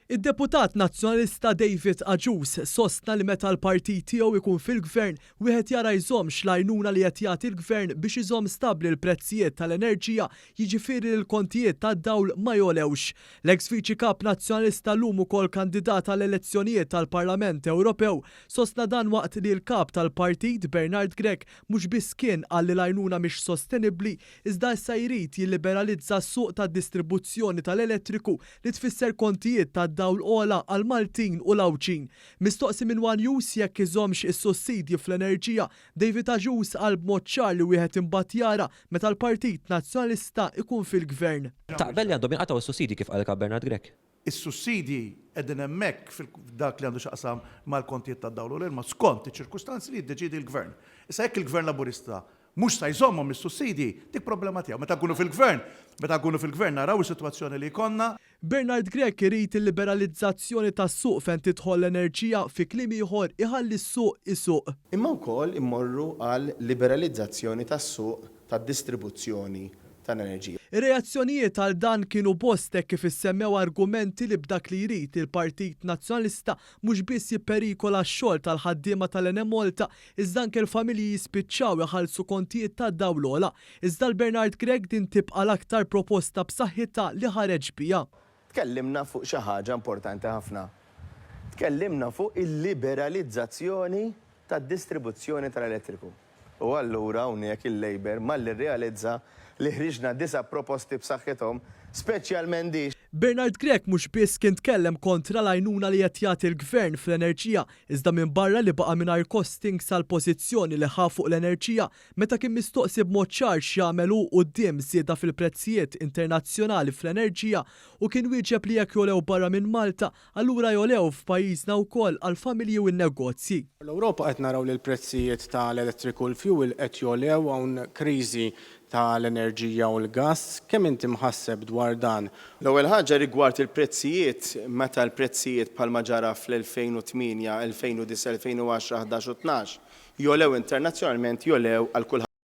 Id-deputat Nazzjonalista David Agius sostna li meta l-partit tiegħu jkun fil-Gvern, wieħed jara jżommx l-għajnuna li qed jagħti l-Gvern biex iżomm stabbli l-prezzijiet tal-enerġija, jiġifieri li l-kontijiet tad-dawl ma jogħlewx. L-eks Viċi Kap Nazzjonalista llum ukoll kandidat għall-elezzjonijiet tal-Parlament Ewropew sostna dan waqt li l-Kap tal-Partit Bernard Grech mhux biss kien qal li l-għajnuna mhix sostenibbli iżda issa jrid jilliberalizza s-suq tad-distribuzzjoni tal-elettriku li tfisser kontijiet tad-dawl ogħla għall-Maltin u l-Għawdxin. Mistoqsi minn one News jekk iżommx is-sussidji fl-enerġija, David Agius qal b'mod ċar li wieħed imbagħad jara meta l-Partit Nazzjonalista jkun fil-Gvern. Taqbel li għandhom jinqatgħu s-sussidji kif qal il-Kap Bernard Grech? Is-sussidji qegħdin hemmhekk f'dak li għandu x'jaqsam mal-kontijiet tad-dawl u l-ilma skont iċ-ċirkustanzi li jiddeċiedi l-Gvern. Issa jekk il-Gvern Laburista Mhux sa jżommhom is-sussidji, dik problema tiegħu. Meta nkunu fil-Gvern, meta nkunu fil-Gvern naraw is-sitwazzjoni li jkollna. Bernard Grech irid il-liberalizzazzjoni tas-suq fejn tidħol l-enerġija, fi kliem ieħor iħalli s-suq isuq. Imma wkoll immorru għal liberalizzazzjoni tas-suq tad-distribuzzjoni tal-enerġija. Ir-reazzjonijiet għal dan kienu bost hekk kif issemmew argumenti li b'dak li jrid il-Partit Nazzjonalista mhux biss jipperikola x-xogħol tal-ħaddiema tal-Enemalta iżda anke l-familji jispiċċaw iħallsu kontijiet tad-dawl ogħla. Iżda għal Bernard Grech din tibqa' l-aktar proposta b'saħħitha li ħareġ biha. Tkellimna fuq xi ħaġa importanti ħafna. Tkellimna fuq il-liberalizzazzjoni tad-distribuzzjoni tal-elettriku. U allura hawnhekk il-Labour malli rrealizza li ħriġna disa' proposti b'saħħithom, speċjalment di. Bernard Grech mhux biss kien tkellem kontra l-għajnuna li qed jagħti l-Gvern fl-enerġija, iżda minbarra li baqa' mingħajr costings għall-pożizzjoni li ħa fuq l-enerġija, meta kien mistoqsi b'mod ċar x'jagħmel hu quddiem żieda fil-prezzijiet internazzjonali fl-enerġija u kien wieġeb li jekk jogħlew barra minn Malta, allura jogħlew f'pajjiżna wkoll għall-familji u n-negozji. L-Ewropa qed naraw li l-prezzijiet ta' l-elettriku u l-fuel qed jogħlew, hawn kriżi ta' l-enerġija u l-gass. Kemm inti mħasseb dwar dan? L-ewwel ħaġa rigward il-prezzijiet, meta l-prezzijiet bħalma ġara fl-2008, 2009, 2010, 11 u 12 jogħlew internazzjonalment jogħlew għal kulħadd.